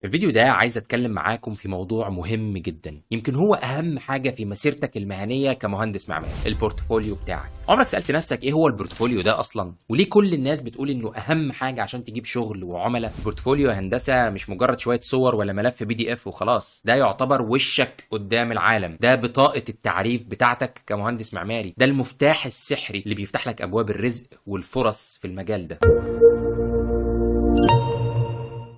في الفيديو ده عايز اتكلم معاكم في موضوع مهم جدا، يمكن هو اهم حاجة في مسيرتك المهنية كمهندس معماري: ال portfolio بتاعك. عمرك سألت نفسك ايه هو ال portfolio ده اصلا؟ وليه كل الناس بتقول انه اهم حاجة عشان تجيب شغل وعملاء؟ ال portfolio يا هندسة مش مجرد شوية صور ولا ملف PDF وخلاص. ده يعتبر وشك قدام العالم، ده بطاقة التعريف بتاعتك كمهندس معماري، ده المفتاح السحري اللي بيفتح لك ابواب الرزق والفرص في المجال ده.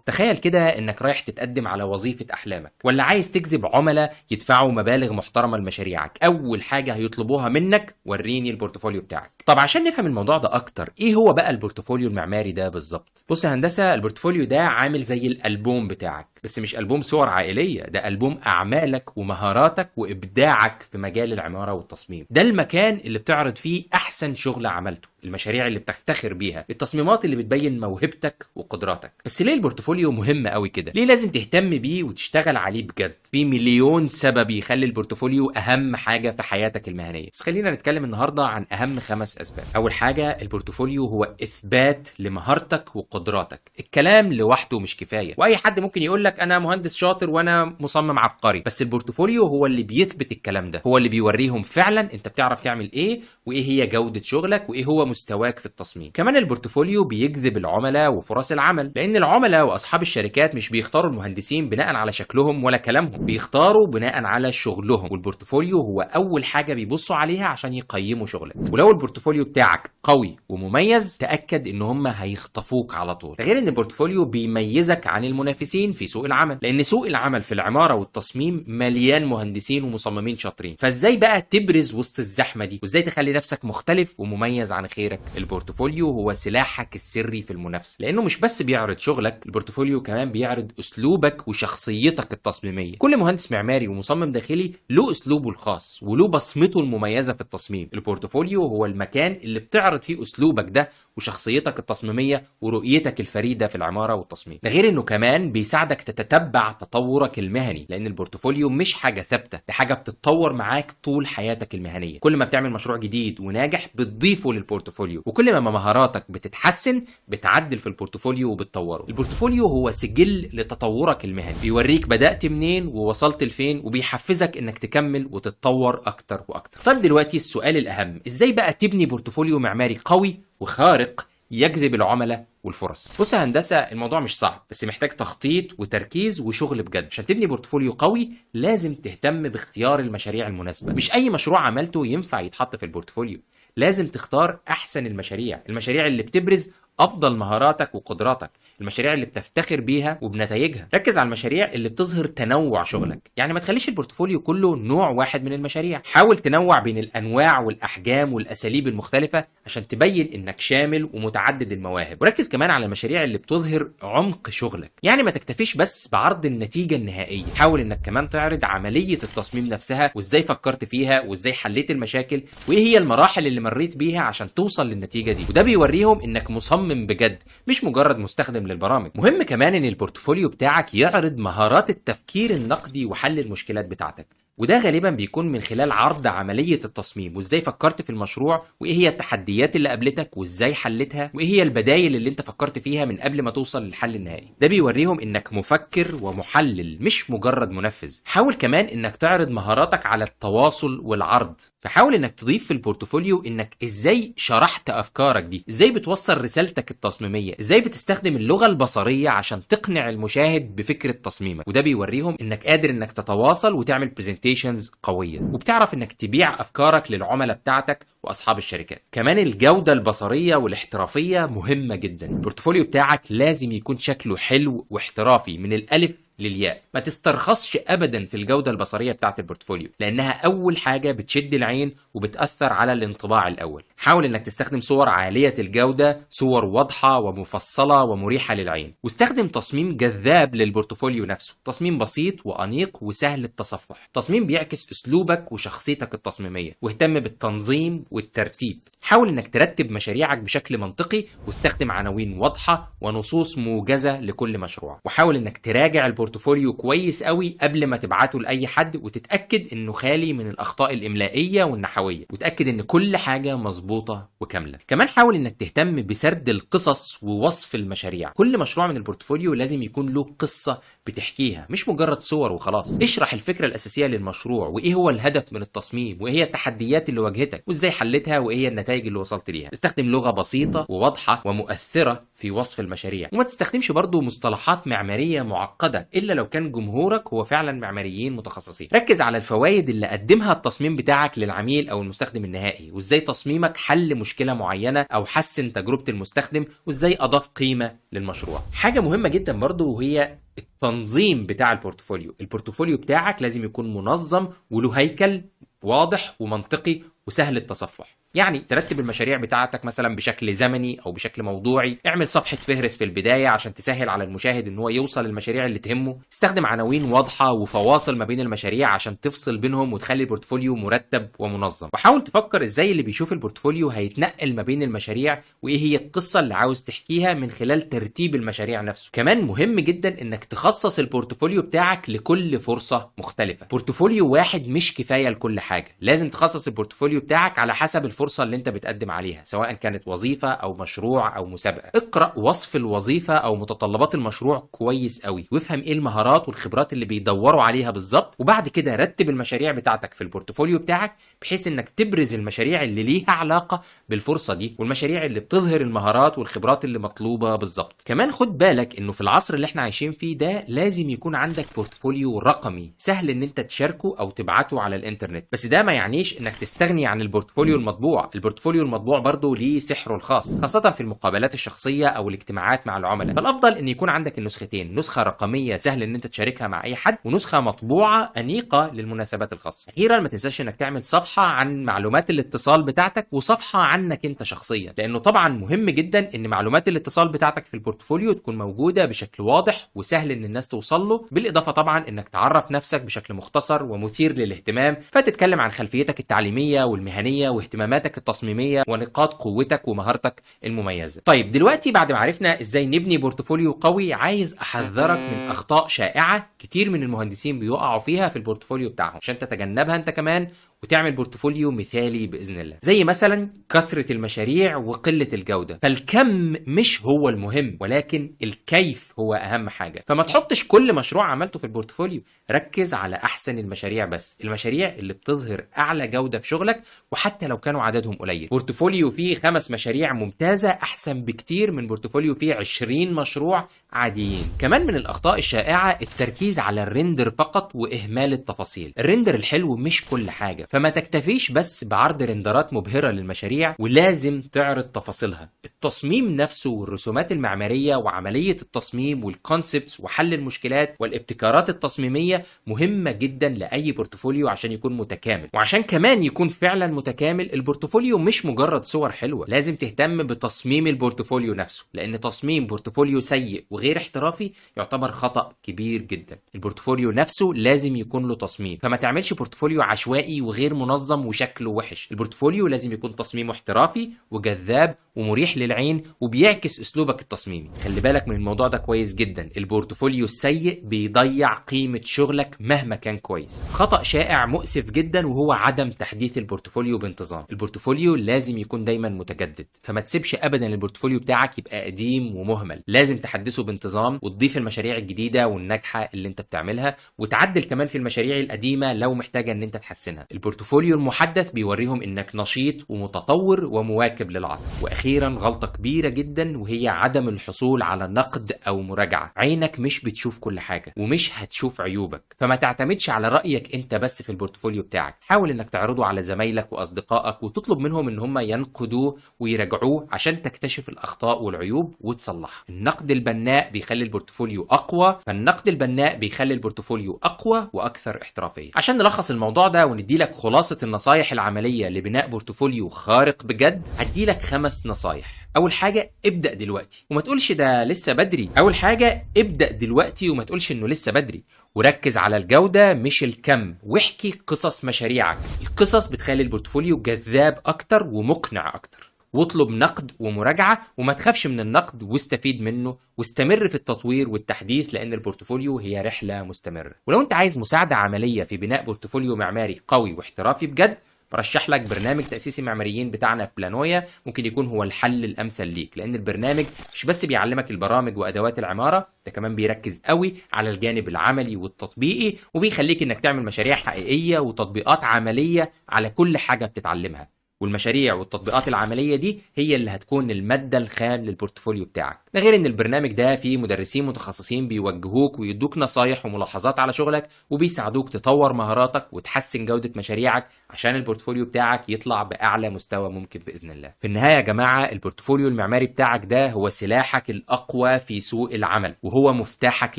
تخيل كده انك رايح تتقدم على وظيفة احلامك، ولا عايز تجذب عملاء يدفعوا مبالغ محترمة لمشاريعك. اول حاجة هيطلبوها منك: وريني ال portfolio بتاعك. طب عشان نفهم الموضوع ده اكتر، ايه هو بقى ال portfolio المعماري ده بالظبط؟ بص يا هندسة، ال portfolio ده عامل زي الالبوم بتاعك، بس مش البوم صور عائلية، ده البوم اعمالك ومهاراتك وابداعك في مجال العمارة والتصميم. ده المكان اللي بتعرض فيه احسن شغل عملته، المشاريع اللي بتفتخر بيها، التصميمات اللي بتبين موهبتك وقدراتك. بس ليه ال portfolio مهم قوي كده؟ ليه لازم تهتم بيه وتشتغل عليه بجد؟ في مليون سبب يخلي ال portfolio اهم حاجة في حياتك المهنيه، بس خلينا نتكلم النهارده عن اهم 5 اسباب. اول حاجه، ال portfolio هو اثبات لمهارتك وقدراتك. الكلام لوحده مش كفايه، واي حد ممكن يقول لك انا مهندس شاطر وانا مصمم عبقري، بس ال portfolio هو اللي بيثبت الكلام ده، هو اللي بيوريهم فعلا انت بتعرف تعمل ايه، وايه هي جوده شغلك، وايه هو مستواك في التصميم. كمان ال portfolio بيجذب العملاء وفرص العمل، لان العملاء واصحاب الشركات مش بيختاروا المهندسين بناء على شكلهم ولا كلامهم، بيختاروا بناء على شغلهم، وال portfolio هو اول حاجة بيبصوا عليها عشان يقيموا شغلك. ولو ال portfolio بتاعك قوي ومميز، تاكد ان هم هيخطفوك على طول. ده غير ان ال portfolio بيميزك عن المنافسين في سوق العمل، لان سوق العمل في العمارة والتصميم مليان مهندسين ومصممين شاطرين، فازاي بقى تبرز وسط الزحمة دي؟ وازاي تخلي نفسك مختلف ومميز عن غيرك؟ ال portfolio هو سلاحك السري في المنافسه، لانه مش بس بيعرض شغلك، ال portfolio كمان بيعرض اسلوبك وشخصيتك التصميميه. كل مهندس معماري ومصمم داخلي له اسلوبه الخاص وله بصمته المميزة في التصميم. ال portfolio هو المكان اللي بتعرض فيه اسلوبك ده وشخصيتك التصميميه ورؤيتك الفريدة في العمارة والتصميم. ده غير انه كمان بيساعدك تتتبع تطورك المهني، لان ال portfolio مش حاجة ثابته، دي حاجة بتتطور معاك طول حياتك المهنيه. كل ما بتعمل مشروع جديد وناجح بتضيفه لل portfolio، وكل ما مهاراتك بتتحسن بتعدل في ال portfolio وبتطوره. ال portfolio هو سجل لتطورك المهني، بيوريك بدأت منين ووصلت لفين، وبيحفزك انك تكمل وتتطور اكتر واكتر. طب دلوقتي السؤال الاهم: ازاي بقى تبني portfolio معماري قوي وخارق يجذب العملاء والفرص؟ بص يا هندسه، الموضوع مش صعب، بس محتاج تخطيط وتركيز وشغل بجد. عشان تبني portfolio قوي لازم تهتم باختيار المشاريع المناسبه. مش اي مشروع عملته ينفع يتحط في ال portfolio، لازم تختار احسن المشاريع، المشاريع اللي بتبرز افضل مهاراتك وقدراتك، المشاريع اللي بتفتخر بيها وبنتائجها. ركز على المشاريع اللي بتظهر تنوع شغلك، يعني ما تخليش ال portfolio كله نوع واحد من المشاريع. حاول تنوع بين الانواع والاحجام والاساليب المختلفة عشان تبين انك شامل ومتعدد المواهب. وركز كمان على المشاريع اللي بتظهر عمق شغلك، يعني ما تكتفيش بس بعرض النتيجة النهائيه، حاول انك كمان تعرض عملية التصميم نفسها، وازاي فكرت فيها، وازاي حليت المشاكل، وايه هي المراحل اللي مريت بيها عشان توصل للنتيجة دي. وده بيوريهم انك مصمم بجد، مش مجرد مستخدم للبرامج. مهم كمان ان ال portfolio بتاعك يعرض مهارات التفكير النقدي وحل المشكلات بتاعتك، وده غالبا بيكون من خلال عرض عملية التصميم، وازاي فكرت في المشروع، وايه هي التحديات اللي قابلتك وازاي حلتها، وايه هي البدايل اللي انت فكرت فيها من قبل ما توصل للحل النهائي. ده بيوريهم انك مفكر ومحلل مش مجرد منفذ. حاول كمان انك تعرض مهاراتك على التواصل والعرض، فحاول انك تضيف في ال portfolio انك ازاي شرحت افكارك دي، ازاي بتوصل رسالتك التصميمية، ازاي بتستخدم اللغة البصرية عشان تقنع المشاهد بفكرة تصميمك. وده بيوريهم انك قادر انك تتواصل وتعمل presentations قوية، وبتعرف انك تبيع افكارك للعملاء بتاعتك واصحاب الشركات. كمان الجودة البصرية والاحترافية مهمة جدا. ال portfolio بتاعك لازم يكون شكله حلو واحترافي من الالف للياء. ما تسترخصش ابدا في الجودة البصرية بتاعت ال portfolio، لانها اول حاجة بتشد العين وبتاثر على الانطباع الاول. حاول انك تستخدم صور عالية الجوده، صور واضحة ومفصله ومريحه للعين، واستخدم تصميم جذاب لل portfolio نفسه، تصميم بسيط وانيق وسهل التصفح، تصميم بيعكس اسلوبك وشخصيتك التصميميه. واهتم بالتنظيم والترتيب. حاول انك ترتب مشاريعك بشكل منطقي، واستخدم عناوين واضحة ونصوص موجزه لكل مشروع، وحاول انك تراجع ال portfolio كويس قوي قبل ما تبعته لاي حد، وتتاكد انه خالي من الاخطاء الاملائيه والنحويه، وتاكد ان كل حاجة مظبوطة وكامله. كمان حاول انك تهتم بسرد القصص ووصف المشاريع. كل مشروع من ال portfolio لازم يكون له قصة بتحكيها، مش مجرد صور وخلاص. اشرح الفكرة الاساسية للمشروع، وايه هو الهدف من التصميم، وايه هي التحديات اللي واجهتك، وازاي حلتها، وايه هي النتائج اللي وصلت ليها. استخدم لغة بسيطة وواضحة ومؤثرة في وصف المشاريع، وما تستخدمش برضو مصطلحات معمارية معقدة الا لو كان جمهورك هو فعلا معماريين متخصصين. ركز على الفوائد اللي قدمها التصميم بتاعك للعميل او المستخدم النهائي، وازاي تصميمك حل مشكلة معينة او حسن تجربه المستخدم، وازاي اضاف قيمة للمشروع. حاجة مهمة جدا برضو وهي التنظيم بتاع ال portfolio. ال portfolio بتاعك لازم يكون منظم وله هيكل واضح ومنطقي وسهل التصفح. يعني ترتب المشاريع بتاعتك مثلا بشكل زمني او بشكل موضوعي، اعمل صفحة فهرس في البداية عشان تسهل على المشاهد ان هو يوصل للمشاريع اللي تهمه، استخدم عناوين واضحة وفواصل ما بين المشاريع عشان تفصل بينهم وتخلي ال portfolio مرتب ومنظم، وحاول تفكر ازاي اللي بيشوف ال portfolio هيتنقل ما بين المشاريع وايه هي القصة اللي عاوز تحكيها من خلال ترتيب المشاريع نفسه. كمان مهم جدا انك تخصص ال portfolio بتاعك لكل فرصة مختلفة. portfolio واحد مش كفاية لكل حاجة، لازم تخصص ال portfolio بتاعك على حسب الفرصة اللي انت بتقدم عليها، سواء كانت وظيفة او مشروع او مسابقة. اقرأ وصف الوظيفة او متطلبات المشروع كويس قوي، وافهم ايه المهارات والخبرات اللي بيدوروا عليها بالظبط، وبعد كده رتب المشاريع بتاعتك في ال portfolio بتاعك بحيث انك تبرز المشاريع اللي ليها علاقة بالفرصة دي والمشاريع اللي بتظهر المهارات والخبرات اللي مطلوبة بالظبط. كمان خد بالك انه في العصر اللي احنا عايشين فيه ده لازم يكون عندك portfolio رقمي سهل ان انت تشاركه او تبعته على الانترنت، بس ده ما يعنيش انك تستغني عن ال portfolio المطبوع. ال portfolio المطبوع برضه ليه سحره الخاص، خاصة في المقابلات الشخصية أو الاجتماعات مع العملاء. فالأفضل إن يكون عندك النسختين، نسخة رقمية سهل إن أنت تشاركها مع أي حد، ونسخة مطبوعة أنيقة للمناسبات الخاصة. أخيرا ما تنساش إنك تعمل صفحة عن معلومات الاتصال بتاعتك وصفحة عنك أنت شخصيا، لأنه طبعا مهم جدا إن معلومات الاتصال بتاعتك في ال portfolio تكون موجودة بشكل واضح وسهل إن الناس توصل له، بالإضافة طبعا إنك تعرف نفسك بشكل مختصر ومثير للاهتمام، فتتكلم عن خلفيتك التعليمية والمهنية واهتماماتك التصميمية ونقاط قوتك ومهارتك المميزة. طيب دلوقتي بعد ما عرفنا ازاي نبني portfolio قوي، عايز احذرك من اخطاء شائعة كتير من المهندسين بيقعوا فيها في ال portfolio بتاعهم عشان تتجنبها انت كمان وتعمل portfolio مثالي باذن الله. زي مثلا كثرة المشاريع وقلة الجودة. فالكم مش هو المهم، ولكن الكيف هو اهم حاجة. فما تحطش كل مشروع عملته في ال portfolio، ركز على احسن المشاريع بس، المشاريع اللي بتظهر اعلى جودة في شغلك وحتى لو كانوا عددهم قليل. portfolio فيه 5 مشاريع ممتازة احسن بكتير من portfolio فيه 20 مشروع عاديين. كمان من الاخطاء الشائعة التركيز على ال render فقط واهمال التفاصيل. ال render الحلو مش كل حاجة، فما تكتفيش بس بعرض رندرات مبهرة للمشاريع، ولازم تعرض تفاصيلها. التصميم نفسه والرسومات المعمارية وعملية التصميم وال concepts وحل المشكلات والابتكارات التصميمية مهمة جدا لأي portfolio عشان يكون متكامل. وعشان كمان يكون فعلا متكامل، ال portfolio مش مجرد صور حلوة، لازم تهتم بتصميم ال portfolio نفسه، لأن تصميم portfolio سيء وغير احترافي يعتبر خطأ كبير جدا. ال portfolio نفسه لازم يكون له تصميم، فما تعملش portfolio عشوائي وغير منظم وشكله وحش. ال portfolio لازم يكون تصميمه احترافي وجذاب ومريح للعين وبيعكس اسلوبك التصميمي. خلي بالك من الموضوع ده كويس جدا، ال portfolio السيء بيضيع قيمة شغلك مهما كان كويس. خطأ شائع مؤسف جدا وهو عدم تحديث ال portfolio بانتظام. ال portfolio لازم يكون دايما متجدد، فما تسيبش ابدا ال portfolio بتاعك يبقى قديم ومهمل، لازم تحدثه بانتظام وتضيف المشاريع الجديدة والناجحة اللي انت بتعملها، وتعدل كمان في المشاريع القديمة لو محتاجة ان انت تحسنها. ال portfolio المحدث بيوريهم انك نشيط ومتطور ومواكب للعصر. واخيرا غلطة كبيرة جدا وهي عدم الحصول على نقد او مراجعة. عينك مش بتشوف كل حاجة ومش هتشوف عيوبك، فما تعتمدش على رأيك انت بس في ال portfolio بتاعك. حاول انك تعرضه على زمايلك واصدقائك وتطلب منهم ان هم ينقدوه ويراجعوه عشان تكتشف الاخطاء والعيوب وتصلحها. النقد البناء بيخلي ال portfolio اقوى، فالنقد البناء بيخلي ال portfolio اقوى واكثر احترافية. عشان نلخص الموضوع ده وندي لك خلاصه النصايح العملية لبناء portfolio خارق بجد، هدي لك 5 نصايح. اول حاجة، ابدا دلوقتي وما تقولش ده لسه بدري. اول حاجة، ابدا دلوقتي وما تقولش انه لسه بدري، وركز على الجودة مش الكم، واحكي قصص مشاريعك. القصص بتخلي ال portfolio جذاب اكتر ومقنع اكتر. واطلب نقد ومراجعة، وما تخافش من النقد واستفيد منه، واستمر في التطوير والتحديث لأن ال portfolio هي رحلة مستمرة. ولو انت عايز مساعدة عملية في بناء portfolio معماري قوي واحترافي بجد، برشح لك برنامج تأسيس المعماريين بتاعنا في بلانويا. ممكن يكون هو الحل الأمثل ليك، لأن البرنامج مش بس بيعلمك البرامج وأدوات العمارة، ده كمان بيركز قوي على الجانب العملي والتطبيقي، وبيخليك إنك تعمل مشاريع حقيقية وتطبيقات عملية على كل حاجة بتتعلمها. والمشاريع والتطبيقات العملية دي هي اللي هتكون المادة الخام لل portfolio بتاعك. ده غير ان البرنامج ده فيه مدرسين متخصصين بيوجهوك ويدوك نصايح وملاحظات على شغلك، وبيساعدوك تطور مهاراتك وتحسن جودة مشاريعك عشان ال portfolio بتاعك يطلع بأعلى مستوى ممكن بإذن الله. في النهاية يا جماعة، ال portfolio المعماري بتاعك ده هو سلاحك الأقوى في سوق العمل، وهو مفتاحك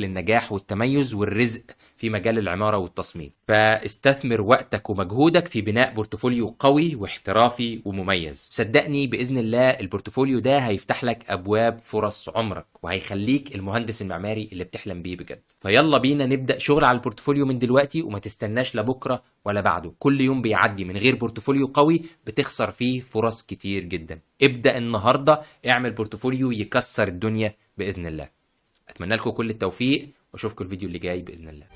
للنجاح والتميز والرزق في مجال العمارة والتصميم. فاستثمر وقتك ومجهودك في بناء portfolio قوي واحترافي ومميز. صدقني بإذن الله ال portfolio ده هيفتح لك أبواب فرص عمرك، وهيخليك المهندس المعماري اللي بتحلم بيه بجد. فيلا بينا نبدأ شغل على ال portfolio من دلوقتي، وما تستناش لبكرة ولا بعده. كل يوم بيعدي من غير portfolio قوي بتخسر فيه فرص كتير جدا. ابدأ النهاردة، اعمل portfolio يكسر الدنيا بإذن الله. أتمنى لكم كل التوفيق، واشوفكم الفيديو اللي جاي بإذن الله.